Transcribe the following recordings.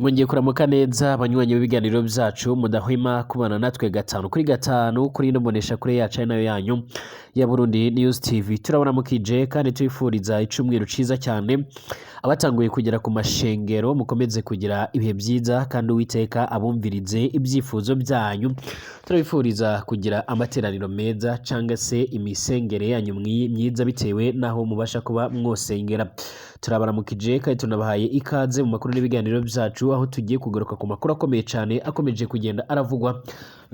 Mwongeye kuramuka neza abanywanyi b'ibiganiro byacu mudahwema kubana natwe gatanu kuri gatanu kuri ino mbonesha kure yacu ari nayo yanyu ya Burundi News TV. Turabaramukije kandi tubifuriza icumweru ciza cyane. Abatanguye kugera ku mashengero, mukomeze kugira ibihe byiza kandi Uwiteka abumvirize ibyifuzo byanyu. Turabifuriza kugira amateraniro meza cyangwa se imisengere yanyu myiza bitewe n'aho mubasha kuba mwosengera. Turabaramukije kandi tunabahaye ikaze mu makuru n'ibiganiro byacu, aho tugiye kugaruka ku makuru akomeye cyane akomeje kugenda aravugwa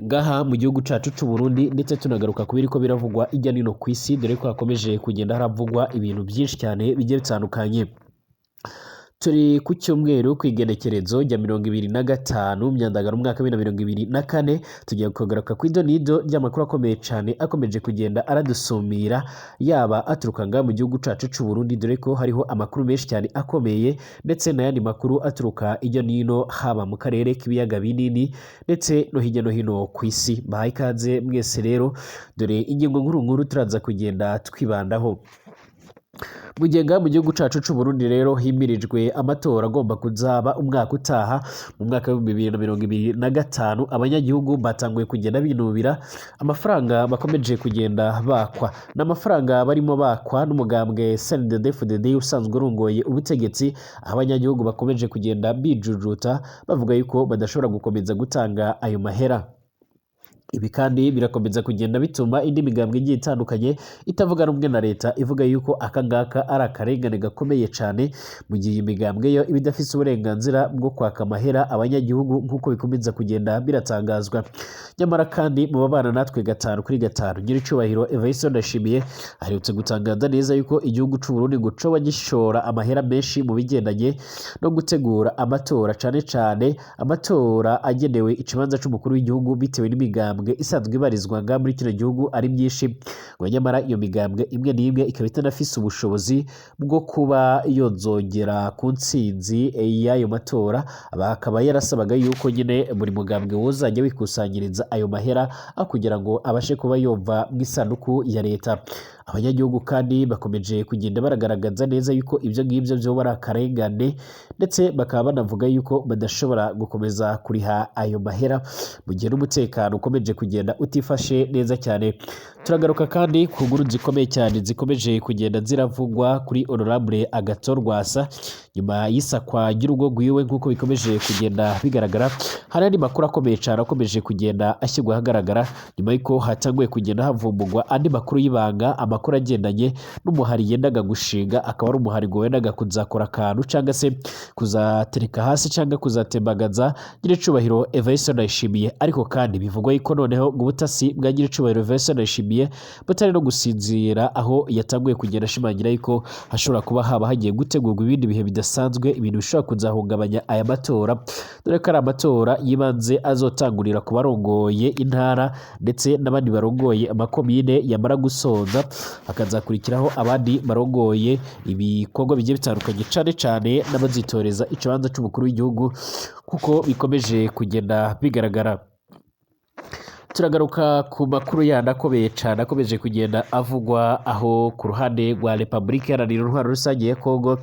ngaha mu gihugu cacu c'u Burundi, ndetse tunagaruka ku biriko biravugwa hirya no hino ku isi, dore ko hakomeje kugenda haravugwa ibintu byinshi cyane bigiye bitandukanye. Turi ku cyumweru, ku igenekerezo rya 25 Myandagaro, umwaka wa 2024. Tugiye kugaruka ku idonido ry'amakuru akomeye cyane akomeje kugenda aradusumira, yaba aturuka ngaha mu gihugu cacu c'u Burundi, dore ko hariho amakuru menshi cyane akomeye, ndetse n'ayandi makuru aturuka hirya no hino, haba mu karere k'ibiyaga binini ndetse no hirya no hino ku isi. Bahaye ikaze mwese rero, dore ingingo nkuru nkuru turaza kugenda twibandaho. Mugenga mu gihugu cacu c'u Burundi rero himirijwe amatora agomba kuzaba umwaka utaha, mu mwaka wa 2025. Abanyagihugu batanguye kugenda binubira amafaranga bakomeje kugenda bakwa, n'amafaranga barimo bakwa n'umugambwe CNDD-FDD usanzwe urongoye ubutegetsi, aho abanyagihugu bakomeje kugenda bijujuta bavuga yuko badashobora gukomeza gutanga ayo mahera. Ibi kandi birakomeza kugenda bituma indi migambwe igiye itandukanye itavuga rumwe na leta ivuga yuko aka ngaka ari akarengane gakomeye cyane, mu gihe iyi migambwe yo iba idafise uburenganzira bwo kwaka amahera abanyagihugu nk'uko bikomeza kugenda biratangazwa. Nyamara kandi mu babana natwe gatanu kuri gatanu, nyiricubahiro Evariste Ndayishimiye aherutse gutangaza neza yuko igihugu c'u Burundi ngo coba gishora amahera menshi mu bigendanye no gutegura amatora, cane cane amatora agenewe ikibanza c'umukuru w'igihugu, bitewe n'imigambwe isanzwe ibarizwa ngaha muri kino gihugu ari myinshi, ngo nyamara iyo migambwe imwe n'imwe ikaba itanafise ubushobozi bwo kuba yozongera ku ntsinzi y'ayo matora. Akaba yarasabaga yuko nyine buri mugambwe wozajya wikusanyiriza ayo mahera aho kugira ngo abashe kuba yova mu isanduku ya leta. Abanyagihugu kandi bakomeje kugenda baragaragaza neza yuko ibyo ngibyo byoba ari akarengane, ndetse bakaba banavuga yuko badashobora gukomeza kuriha ayo mahera mu gihe n'umutekano ukomeje kugenda utifashe neza cyane. Turagaruka kandi ku nkuru zikomeye cyane zikomeje kugenda ziravugwa kuri Honorable Agathon Rwasa nyuma y'isakwa ry'urugo rwiwe, nk'uko bikomeje kugenda bigaragara. Hari andi makuru akomeye cyane akomeje kugenda ashyirwa ahagaragara nyuma y'uko hatanguye kugenda havumbugwa andi makuru y'ibanga, amakuru agendanye n'umuhari yendaga gushinga, akaba ari umuhari ngo wendaga kuzakora akantu cyangwa se kuzatereka hasi cyangwa kuzatembagaza nyiricubahiro Evariste Ndayishimiye. Ariko kandi bivugwa yuko noneho ngo ubutasi bwa nyiricubahiro Evariste Ndayishimiye butari no gusinzira, aho yatanguye kugenda ashimangira yuko hashobora kuba haba hagiye gutegurwa ibindi bihe bidasanzwe, ibintu bishobora kuzahungabanya aya matora, dore ko ari amatora y'ibanze azotangurira ku barongoye intara ndetse n'abandi barongoye amakomine, yamara gusoza hakazakurikiraho abandi barongoye ibikorwa bigiye bitandukanye, cane cane n'abazitoreza ikibanza c'umukuru w'igihugu, kuko bikomeje kugenda bigaragara. Turagaruka ku makuru yandi akomeye cyane akomeje kugenda avugwa, aho ku ruhande rwa Repubulika Iharanira Intwaro Rusange ya Kongo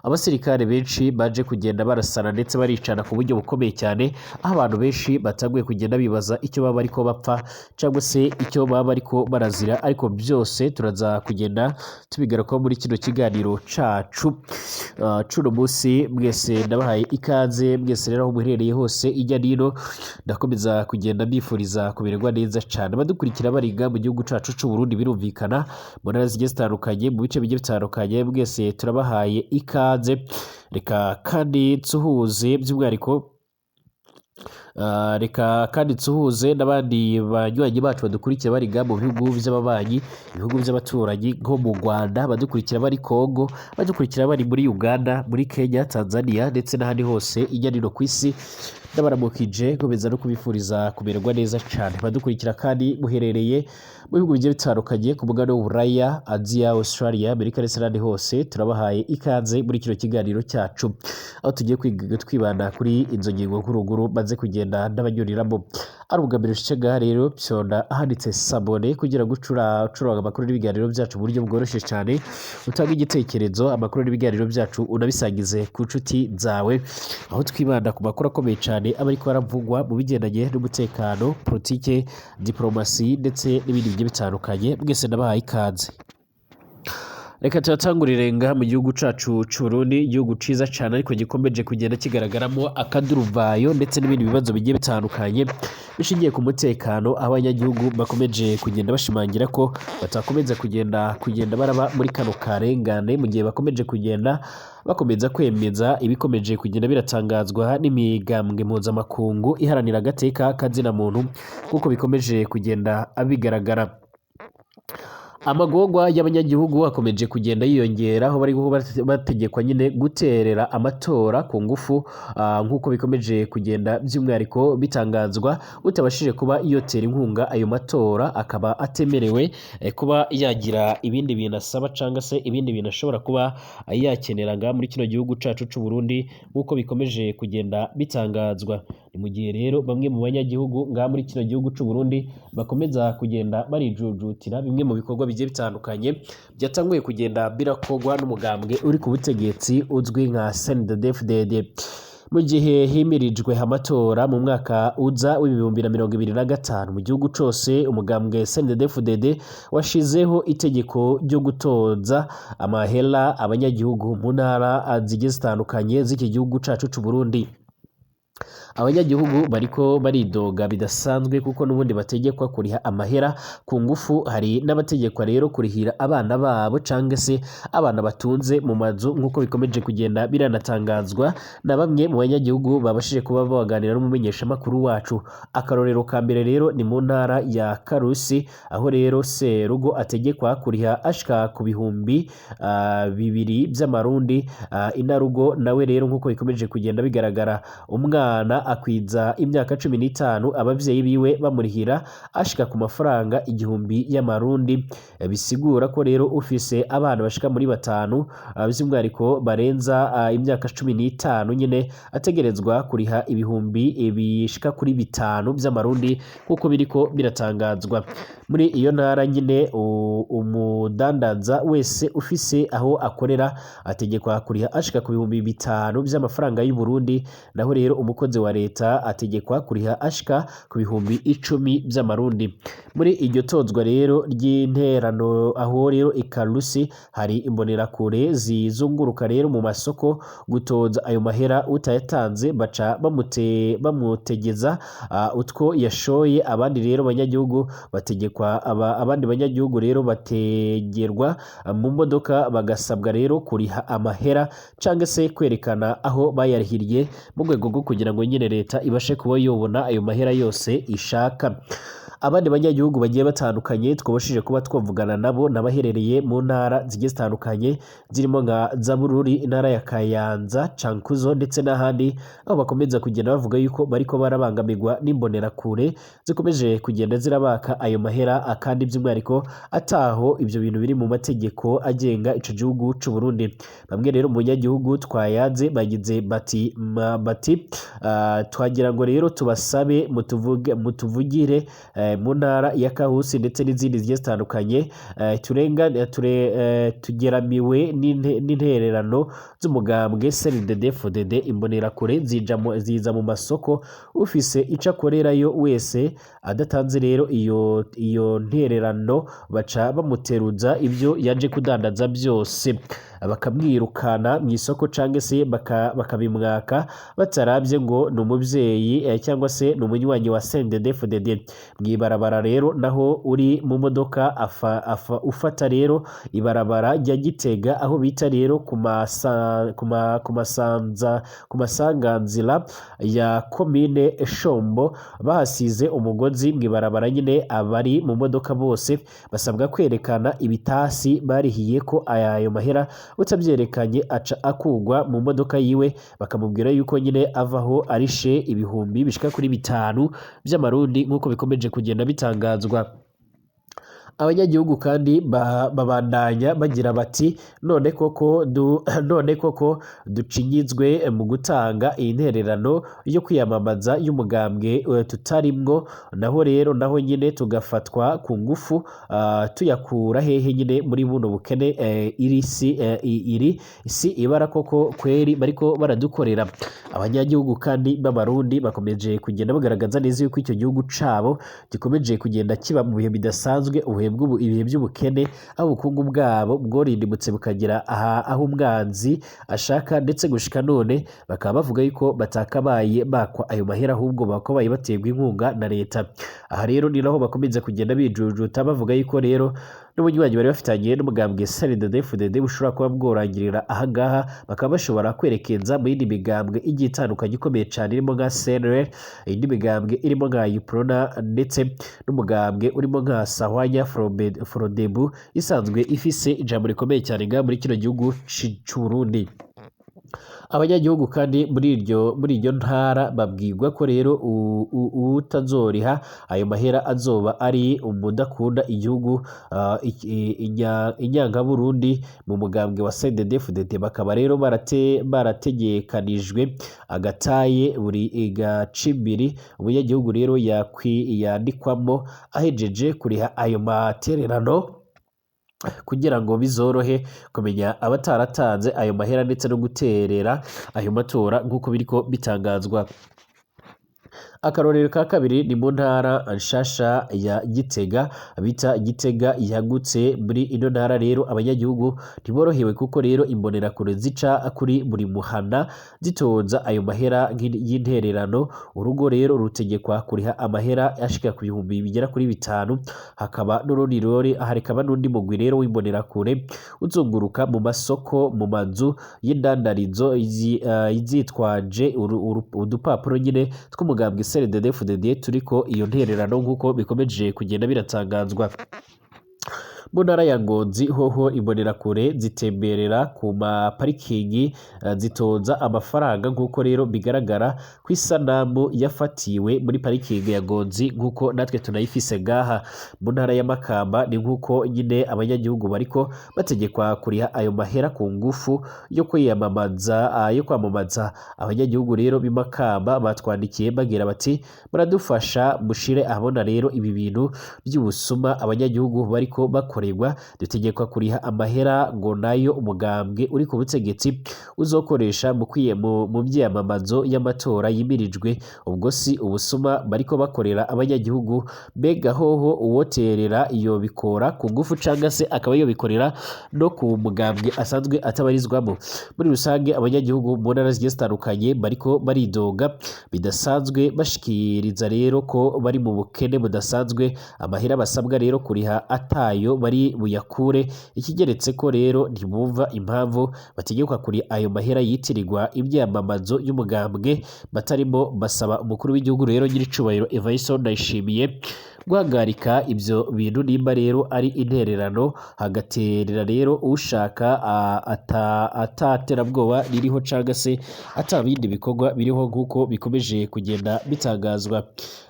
abasirikare benshi baje kugenda barasana ndetse baricana ku buryo bukomeye cyane, aho abantu benshi batanguye kugenda bibaza icyo baba bariko bapfa cyangwa se icyo baba bariko barazira. Ariko byose turaza kugenda tubigarukaho muri kino kiganiro cacu cuno munsi. Mwese ndabahaye ikaze mwese rero aho muherereye hose ijya nino, ndakomeza kugenda mbifuriza kumererwa neza cyane. Abadukurikira bariga mu gihugu cacu c'u Burundi, birumvikana mu ntara zigiye zitandukanye, mu bice bigiye bitandukanye, mwese turabahaye ikaze. Reka kandi nsuhuze by'umwihariko, reka kandi nsuhuze n'abandi banywanyi bacu badukurikira bariga mu bihugu by'ababanyi, ibihugu by'abaturanyi, nko mu Rwanda, badukurikira bari Kongo, badukurikira bari muri Uganda, muri Kenya, Tanzania ndetse n'ahandi hose ijya nino ku isi. Ndabaramukije, nkomeza no kubifuriza kumererwa neza cyane. Badukurikira kandi muherereye mu bihugu bigiye bitandukanye ku mugabane w'Uburaya, Aziya, Australia, Amerika ndetse n'ahandi hose, turabahaye ikaze muri kino kiganiro cyacu, aho tugiye kwiga twibanda kuri izo ngingo nkuru maze kugenda. kugenda ndabanyuriramo. Ari ubwa mbere ushitse ngaha rero, fyonda ahanditse s'abonner kugira ngo ucuronka amakuru n'ibiganiro byacu mu buryo bworoshye cyane, utange igitekerezo, amakuru n'ibiganiro byacu unabisangize ku nshuti zawe, aho twibanda ku makuru akomeye cyane aba ariko aravugwa mu bigendanye n'umutekano, politike, diplomasi ndetse n'ibindi bigiye bitandukanye. Mwese ndabahaye ikaze. Reka turatangurire ngaha mu gihugu cacu c'Uburundi, igihugu ciza cane ariko gikomeje kugenda kigaragaramo akaduruvayo ndetse n'ibindi bibazo bigiye bitandukanye bishingiye ku mutekano, aho abanyagihugu bakomeje kugenda bashimangira ko batakomeza kugenda baraba muri kano karengane, mu gihe bakomeje kugenda bakomeza kwemeza ibikomeje kugenda biratangazwa n'imigambwe mpuzamakungu iharanira agateka kazina muntu, kuko bikomeje kugenda bigaragara. Amagorwa y'abanyagihugu akomeje kugenda yiyongera, aho bari bategekwa nyine guterera amatora ku ngufu, nk'uko bikomeje kugenda by'umwihariko bitangazwa. Utabashije kuba yotera inkunga ayo matora akaba atemerewe kuba yagira ibindi bintu asaba cyangwa se ibindi bintu ashobora kuba yakenera ngaha muri kino gihugu cacu c'u Burundi, nk'uko bikomeje kugenda bitangazwa. Ni mu gihe rero bamwe mu banyagihugu ngaha muri kino gihugu c'u Burundi bakomeza kugenda barijujutira bimwe mu bikorwa bigiye bitandukanye byatanguye kugenda birakorwa n'umugambwe uri ku butegetsi uzwi nka CNDD-FDD. Mu gihe himirijwe amatora mu mwaka uza w'2025 mu gihugu cose, umugambwe CNDD-FDD washizeho itegeko ryo gutoza amahera abanyagihugu mu ntara zigiye zitandukanye z'iki gihugu cacu c'u Burundi. Abanyagihugu bariko baridoga bidasanzwe kuko n'ubundi bategekwa kuriha amahera ku ngufu. Hari n'abategekwa rero kurihira abana babo canke se abana batunze mu mazu, nk'uko bikomeje kugenda biranatangazwa na bamwe mu banyagihugu babashije kuba baganira n'umumenyeshamakuru wacu. Akarorero ka mbere rero ni mu ntara ya Karusi, aho rero serugo ategekwa kuriha ashika ku bihumbi 2 vy'amarundi. Inarugo nawe rero, nk'uko bikomeje kugenda bigaragara, umwana akwiza imyaka 15 abavyeyi biwe bamurihira ashika ku mafaranga 1000 y'amarundi. Bisigura ko rero ufise abana bashika muri batanu, by'umwihariko barenza imyaka 15 nyine, ategerezwa kuriha ibihumbi bishika kuri 5 vy'amarundi, nk'uko biriko biratangazwa. Muri iyo ntara nyine, umudandaza wese ufise aho akorera ategekwa kuriha ashika ku bihumbi 5 vy'amafaranga y'u Burundi, naho rero umukozi wa leta ategekwa kuriha ashika ku bihumbi 10 vy'amarundi. Muri iryo tozwa rero ry'interano, aho rero ikarusi hari imbonerakure zizunguruka rero mu masoko gutoza ayo mahera. Utayatanze baca bamutegeza utwo yashoye. Abandi rero banyagihugu bategekwa abandi banyagihugu rero bategerwa mu modoka, bagasabwa rero kuriha amahera canke se kwerekana aho bayarihiriye, mu rwego rwo kugira ngo nyine leta ibashe kuba yobona ayo mahera yose ishaka. Abandi banyagihugu bagiye batandukanye twabashije kuba twavugana nabo n'abaherereye mu ntara zigiye zitandukanye, zirimo nka Zabururi, intara ya Kayanza, Cankuzo ndetse n'ahandi, aho bakomeza kugenda bavuga yuko bariko barabangamirwa n'imbonerakure zikomeje kugenda zirabaka ayo mahera, kandi by'umwihariko ataho ivyo bintu biri mu mategeko agenga ico gihugu c'u Burundi. Bamwe rero mu banyagihugu twayaze bagize bati twagira ngo rero tubasabe mutuvugire mu ntara ya Kahusi ndetse n'izindi zigiye zitandukanye, turenga tugeramiwe n'intererano z'umugambwe CNDD-FDD. Imbonerakure ziza mu masoko, ufise ico akorerayo wese adatanze rero iyo ntererano baca bamuteruza ibyo yaje kudandaza byose, bakamwirukana mu isoko canke se bakabimwaka bataravye ngo ni umuvyeyi cyangwa se ni umunywanyi wa CNDD-FDD. Mw'ibarabara rero naho uri mu modoka ufata rero ibarabara rya Gitega, aho bita rero ku masanganzira ya komine Shombo, bahasize umugozi mw'ibarabara nyine. Abari mu modoka bose basabwa kwerekana ibitasi barihiye ko ayo mahera. Utabyerekanye aca akugwa mu modoka yiwe, bakamubwira yuko nyine avaho arishe ibihumbi bishika kuri 5 by'amarundi, nk'uko bikomeje kugenda bitangazwa. Abanyagihugu kandi babandanya bagira bati: None koko ducinyizwe mu gutanga iyi ntererano yo kwiyamamaza y'umugambwe tutarimwo, naho rero naho nyine tugafatwa ku ngufu, tuyakura hehe nyine muri buno bukene? Iri si ibara koko kweri bariko baradukorera?" Abanyagihugu kandi b'Abarundi bakomeje kugenda bagaragaza neza yuko icyo gihugu cabo gikomeje kugenda kiba mu bihe bidasanzwe, ibihe by'ubukene, aho ubukungu bwabo bworindimutse bukagera aha aho umwanzi ashaka, ndetse gushika none bakaba bavuga yuko batakabaye bakwa ayo mahera, ahubwo bakabaye baterwa inkunga na leta. Aha rero ni naho bakomeza kugenda bijujuta, bavuga yuko rero n'ubunywanyi bari bafitanye n'umugambwe CNDD-FDD bushobora kuba bworangirira ahangaha, bakaba bashobora kwerekeza mu yindi migambwe igiye itandukanye ikomeye cyane, irimo nka CNL, indi migambwe irimo nka UPRONA, ndetse n'umugambwe urimo nka Sahwanya Frodebu isanzwe ifise ijambo rikomeye cyane ngaha muri kino gihugu c'u Burundi. Abanyagihugu kandi muri iryo ntara babwirwa ko rero utazoriha ayo mahera azoba ari umudakunda igihugu, inyankaburundi mu mugambwe wa CNDD-FDD. Bakaba rero barategekanijwe agataye buri gacimbiri umunyagihugu rero yandikwamo ahejeje kuriha ayo matererano, kugira ngo bizorohe kumenya abataratanze ayo mahera ndetse no guterera ayo matora, nk'uko biriko bitangazwa. Akarorero ka kabiri ni mu ntara nshasha ya Gitega bita Gitega yagutse. Muri ino ntara rero abanyagihugu ntiborohewe, kuko rero imbonerakure zica kuri buri muhana zitoza ayo mahera y'intererano. Urugo rero rutegekwa kuriha amahera ashika ku bihumbi bigera kuri 5. Hakaba n'urundi rori, hakaba n'undi mugwi rero w'imbonerakure uzunguruka mu masoko, mu mazu y'indandarizo, zitwaje udupapuro nyine tw'umugambwe CNDD-FDD turiko iyo ntererano, nk'uko bikomeje kugenda biratangazwa. Mu ntara ya Ngozi hoho imbonerakure zitemberera ku maparikingi zitoza amafaranga, nk'uko rero bigaragara ku isanamu yafatiwe muri parikingi ya Ngozi, nk'uko natwe tunayifise ngaha. Mu ntara ya Makamba ni nk'uko nyine abanyagihugu bariko bategekwa kuriha ayo mahera ku ngufu yo kwiyamamaza, yo kwamamaza. Abanyagihugu rero b'i Makamba batwandikiye bagira bati: "Muradufasha mushire ahabona rero ibi bintu by'ubusuma abanyagihugu bariko bakorerwa. Dutegekwa kuriha amahera ngo nayo umugambwe uri ku butegetsi uzokoresha mu myiyamamazo y'amatora yimirijwe. Ubwo si ubusuma bariko bakorera abanyagihugu? Mbega hoho uwoterera iyo bikora ku ngufu, canga se akaba yobikorera no ku mugambwe asanzwe atabarizwamo?" Muri rusange abanyagihugu mu ntara zigiye zitandukanye bariko baridoga bidasanzwe, bashikiriza rero ko bari mu bukene budasanzwe, amahera basabwa rero kuriha atayo bari buyakure. Ikigeretse ko rero ntibumva impamvu bategekwa kuriha ayo mahera yitirirwa imyamamazo y'umugambwe batarimo. Basaba umukuru w'igihugu rero nyiricubahiro Evariste Ndayishimiye guhagarika ivyo bintu, nimba rero ari intererano hagaterera rero ushaka, ataterabwoba ririho canga se ata bindi bikorwa biriho, nk'uko bikomeje kugenda bitangazwa.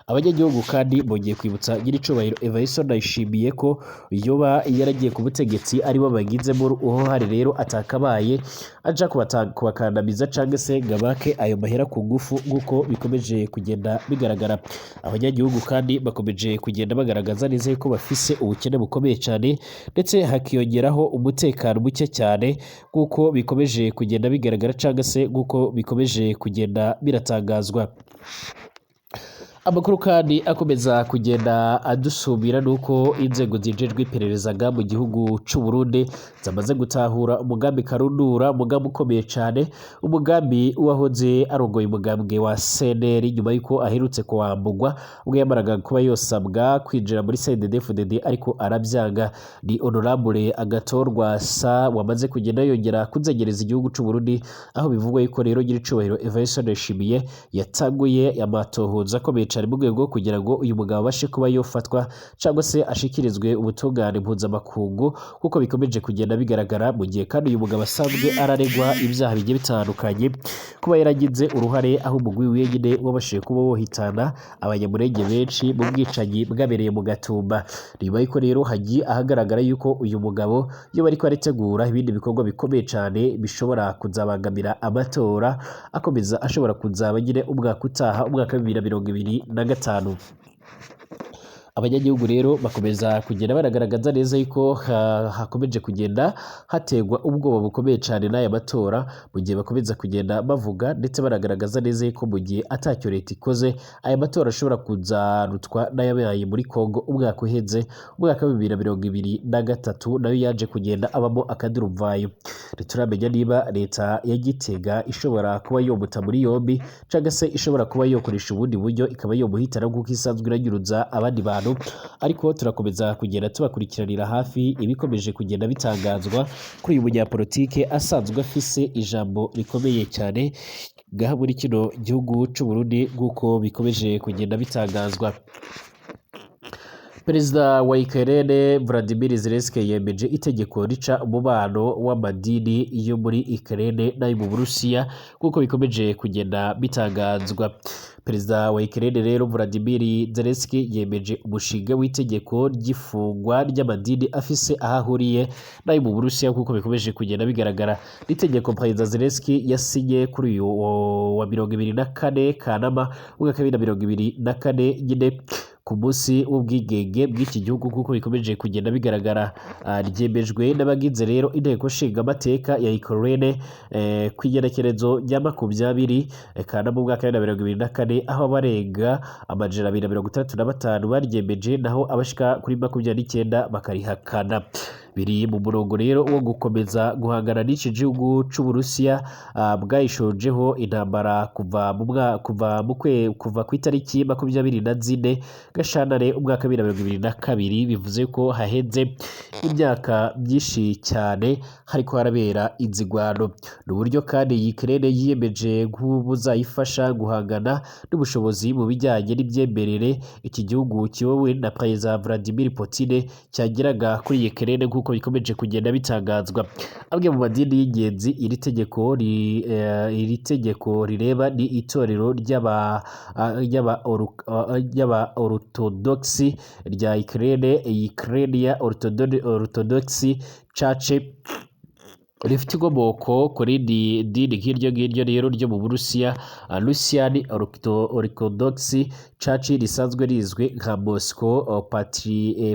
Abanyagihugu kandi bongeye kwibutsa nyiricubahiro Evariste Ndayishimiye ko yoba yaragiye ku butegetsi aribo bagizemo uruhare, rero atakabaye aja kubakandamiza canke se ngo abake ayo mahera ku ngufu, nk'uko bikomeje kugenda bigaragara. Abanyagihugu kandi bakomeje kugenda bagaragaza neza yuko bafise ubukene bukomeye cyane, ndetse hakiyongeraho umutekano muke cyane, nk'uko bikomeje kugenda bigaragara canke se nk'uko bikomeje kugenda biratangazwa. Amakuru kandi akomeza kugenda adusumira nuko inzego zijejwe iperereza nga mu gihugu c'u Burundi zamaze gutahura umugambi karundura, umugambi ukomeye cyane, umugambi wahoze arongoye umugambwe wa CNL nyuma yuko aherutse kuwambugwa ubwo yamaraga kuba yosabwa kwinjira muri CNDD-FDD ariko arabyanga. Ni Honorable Agathon Rwasa wamaze kugenda yongera kuzengereza igihugu c'u Burundi, aho bivugwa yuko rero nyiricubahiro Evariste Ndayishimiye yatanguye amatohoza akomeye. cyane mu rwego kugira ngo uyu mugabo abashe kuba yofatwa cyangwa se ashikirizwe ubutungane mpuzamakungu, kuko bikomeje kugenda bigaragara, mu gihe kandi uyu mugabo asanzwe araregwa ibyaha bigiye bitandukanye kuba yaragize uruhare aho umugwi wenyine wabashije kuba wohitana Abanyamurenge benshi mu bwicanyi bwabereye mu Gatumba. Nyuma y'uko rero hagiye ahagaragara yuko uyu mugabo iyo bariko arategura ibindi bikorwa bikomeye cyane bishobora kuzabangamira amatora akomeza ashobora kuzaba nyine umwaka utaha, umwaka wa 2025. Abanyagihugu rero bakomeza kugenda baragaragaza neza yuko hakomeje kugenda hategwa ubwoba bukomeye cyane n'aya matora, mu gihe bakomeza kugenda bavuga ndetse baragaragaza neza yuko mu gihe atacyo leta ikoze, aya matora ashobora kuzarutwa n'ayabaye muri Kongo umwaka uheze, umwaka wa 2023, nayo yaje kugenda abamo akaduruvayo. Ntituramenya niba leta ya Gitega ishobora kuba yomuta muri yombi cyangwa se ishobora kuba yokoresha ubundi buryo ikaba yomuhitana nk'uko isanzwe iranyuruza abandi bantu, ariko turakomeza kugenda tubakurikiranira hafi ibikomeje kugenda bitangazwa kuri uyu munyapolitike asanzwe afise ijambo rikomeye cyane ngaha muri kino gihugu c'u Burundi, nk'uko bikomeje kugenda bitangazwa. Perezida wa Ukraine Vladimir Zelensky yemeje itegeko rica umubano w'amadini yo muri Ukraine n'ayo mu Burusiya, nk'uko bikomeje kugenda bitangazwa. Perezida wa Ukraine rero Vladimir Zelensky yemeje umushinga w'itegeko ry'ifungwa ry'amadini afise aho ahuriye n'ayo mu Burusiya, nk'uko bikomeje kugenda bigaragara. N'itegeko Perezida Zelensky yasinye kuri uyu wa 24 Kanama umwaka wa 2024 nyine, ku munsi w'ubwigenge bw'iki gihugu, nk'uko bikomeje kugenda bigaragara. Ryemejwe n'abagize rero inteko nshingamateka ya Ukraine ku igenekerezo rya 20 Kanama umwaka wa 2024, aho abarenga 265 baryemeje, naho abashika kuri 29 bakarihakana. Biri mu murongo rero wo gukomeza guhangana n'iki gihugu c'Uburusiya bwayishojeho intambara kuva ku itariki 24 Gashyantare umwaka wa 2022. Bivuze ko haheze imyaka myinshi cyane hariko harabera inzigwano. Ni uburyo kandi Ukraine yiyemeje nk'ubuzayifasha guhangana n'ubushobozi mu bijyanye n'imyemerere iki gihugu kiyobowe na Perezida Vladimir Putin cyageraga kuri Ukraine, nk'uko bikomeje kugenda bitangazwa. Amwe mu madini y'ingenzi iri tegeko rireba ni itorero ry'aba Orthodox rya Ukraine, Ukrainian Orthodox Church, rifite inkomoko ku rindi dini nk'iryo ngiryo rero ryo mu Burusiya, Russian Orthodox Church, risanzwe rizwi nka Moscow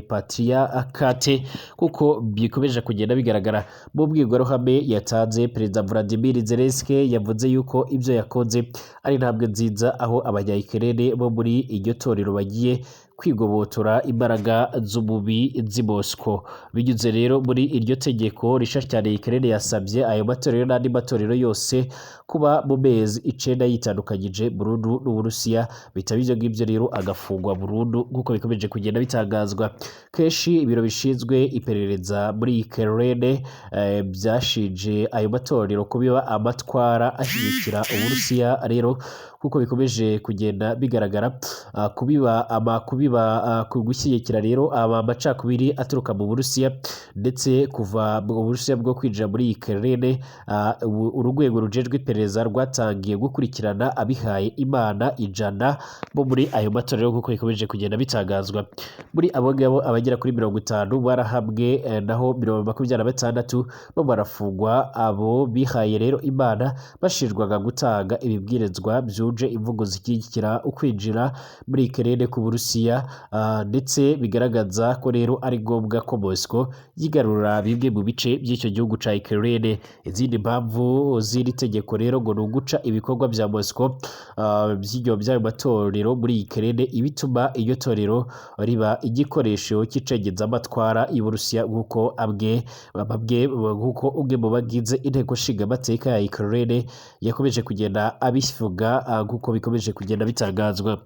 Patriarchate, kuko bikomeje kugenda bigaragara. Mu mbwirwaruhame yatanze, Perezida Vladimir Zelensky yavuze yuko ibyo yakoze ari intambwe nziza, aho abanya-Ukraine bo muri iryo torero bagiye kwigobotora imbaraga z'umubi z'i Moscow. Binyuze rero muri iryo tegeko risha cyane, Ukraine yasabye ayo matorero n'andi matorero yose kuba mu mezi 9 yitandukanyije burundu n'Uburusiya, bitaba ibyo ngibyo rero agafungwa burundu, nk'uko bikomeje kugenda bitangazwa. Kenshi ibiro bishinzwe iperereza muri Ukraine byashinje ayo matorero kubiba amatwara ashyigikira Uburusiya rero, nk'uko bikomeje kugenda bigaragara, kubiba ama kubiba gushyigikira rero aba macakubiri aturuka mu Burusiya. Ndetse kuva mu Burusiya bwo kwinjira muri Ukraine, urwego rujejwe iperereza rwatangiye gukurikirana abihaye Imana 100 bo muri ayo matorero, nk'uko bikomeje kugenda bitangazwa. Muri abo ngabo, abagera kuri 50 barahabwe, naho 26 bo barafungwa. Abo bihaye rero Imana bashinjwaga gutanga ibibwirizwa byuje imvugo zishyigikira ukwinjira muri Ukraine ku Burusiya, ndetse bigaragaza ko rero ari ngombwa ko Moscow yigarurira bimwe mu bice by'icyo gihugu ca Ukraine. Izindi mpamvu z'iri tegeko rero ngo ni uguca ibikorwa bya Moscow by'iryo by'ayo matorero muri Ukraine, ibituma iryo torero riba igikoresho cy'icengezamatwara y'Uburusiya, nk'uko amwe bamwe nk'uko umwe mu bagize inteko nshingamateka ya Ukraine yakomeje kugenda abivuga, nk'uko bikomeje kugenda bitangazwa.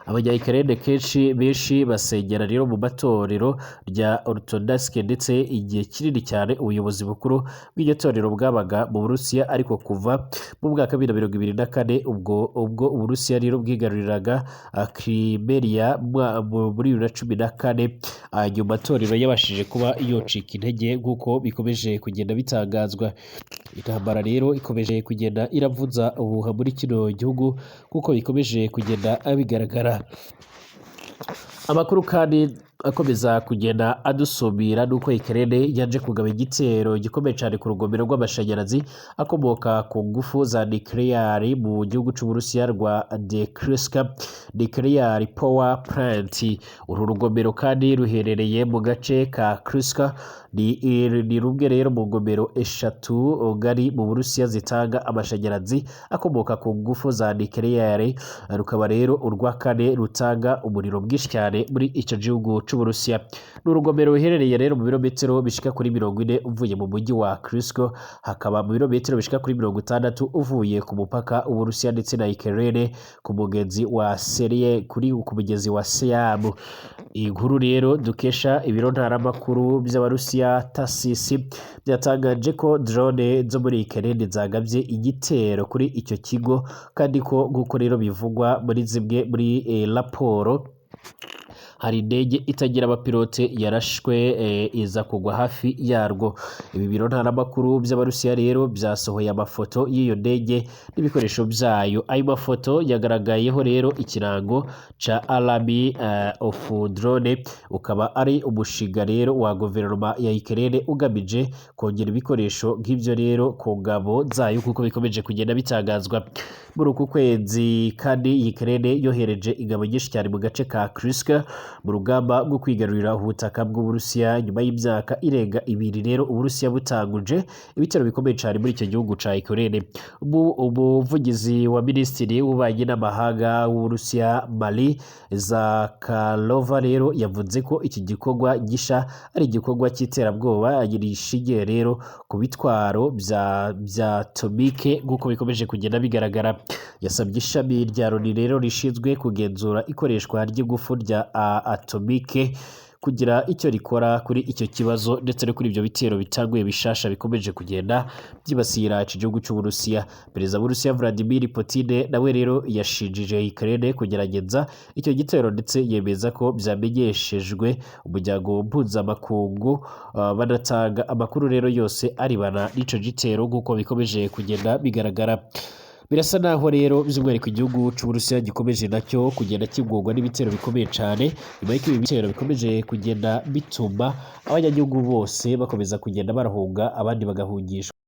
Abanya-Ukraine kenshi benshi basengera rero mu matorero rya Orthodox, ndetse igihe kinini cyane ubuyobozi bukuru bw'iryo torero bwabaga mu Burusiya. Ariko kuva mu mwaka wa 2024, ubwo Uburusiya rero bwigaruriraga Crimea muri 2014, ayo matorero yabashije kuba yocika intege nk'uko bikomeje kugenda bitangazwa. Intambara rero ikomeje kugenda iravuza ubuhuha muri kino gihugu kuko bikomeje kugenda bigaragara. Amakuru kandi akomeza kugenda adusumira nuko Ukraine yaje kugaba igitero gikomeye cyane ku rugomero rw'amashanyarazi akomoka ku ngufu za nuclear mu gihugu c'Uburusiya rwa Dekursk Nuclear Power Plant. Uru rugomero kandi ruherereye mu gace ka Kursk, ni rumwe rero mu ngomero eshatu ngari mu Burusiya zitanga amashanyarazi akomoka ku ngufu za nuclear, rukaba rero urwa kane rutanga umuriro mwinshi cyane muri ico gihugu c'Uburusiya. Ni urugomero ruherereye rero mu birometero bishika kuri 40 uvuye mu mujyi wa Kursk, hakaba mu birometero bishika kuri 60 uvuye ku mupaka w'Uburusiya ndetse na Ukraine ku mugezi wa Serie, kuri ku mugezi wa Seyamu. Inkuru rero dukesha ibiro ntaramakuru by'Abarusiya TASS byatangaje ko drone zo muri Ukraine zagabye igitero kuri icyo kigo, kandi ko nk'uko rero bivugwa muri zimwe muri raporo, hari indege itagira abapilote yarashwe iza kugwa hafi yarwo. Ibi biro ntaramakuru by'Abarusiya rero byasohoye amafoto y'iyo ndege n'ibikoresho byayo. Ayo mafoto yagaragayeho rero ikirango ca Army of Drone, ukaba ari umushinga rero wa guverinoma ya Ukraine ugamije kongera ibikoresho nk'ibyo rero ku ngabo zayo kuko bikomeje kugenda bitangazwa. Muri uku kwezi kandi Ukraine yohereje ingabo nyinshi cyane mu gace ka Kursk mu rugamba rwo kwigarurira ubutaka bw'Uburusiya, nyuma y'imyaka irenga 2 rero Uburusiya butanguje ibitero bikomeye cyane muri icyo gihugu ca Ukraine. Umuvugizi wa minisitiri w'ububanyi n'amahanga w'Uburusiya Maria Zakharova rero yavuze ko iki gikorwa gisha ari igikorwa cy'iterabwoba rishingiye rero ku bitwaro bya atomike nk'uko bikomeje kugenda bigaragara. Yasabye ishami rya Loni rero rishinzwe kugenzura ikoreshwa ry'ingufu rya atomike kugira icyo rikora kuri icyo kibazo ndetse no kuri ibyo bitero bitanguye bishasha bikomeje kugenda byibasira iki gihugu cy'Uburusiya. Perezida w'Uburusiya Vladimir Putin nawe rero yashinjije Ukraine kugerageza icyo gitero, ndetse yemeza ko byamenyeshejwe umuryango mpuzamakungu, banatanga amakuru rero yose arebana n'ico gitero nk'uko bikomeje kugenda bigaragara. Birasa naho rero by'umwihariko igihugu c'Uburusiya gikomeje nacyo kugenda kigorwa n'ibitero bikomeye cyane, nyuma y'uko ibi bitero bikomeje kugenda bituma abanyagihugu bose bakomeza kugenda barahunga, abandi bagahungishwa.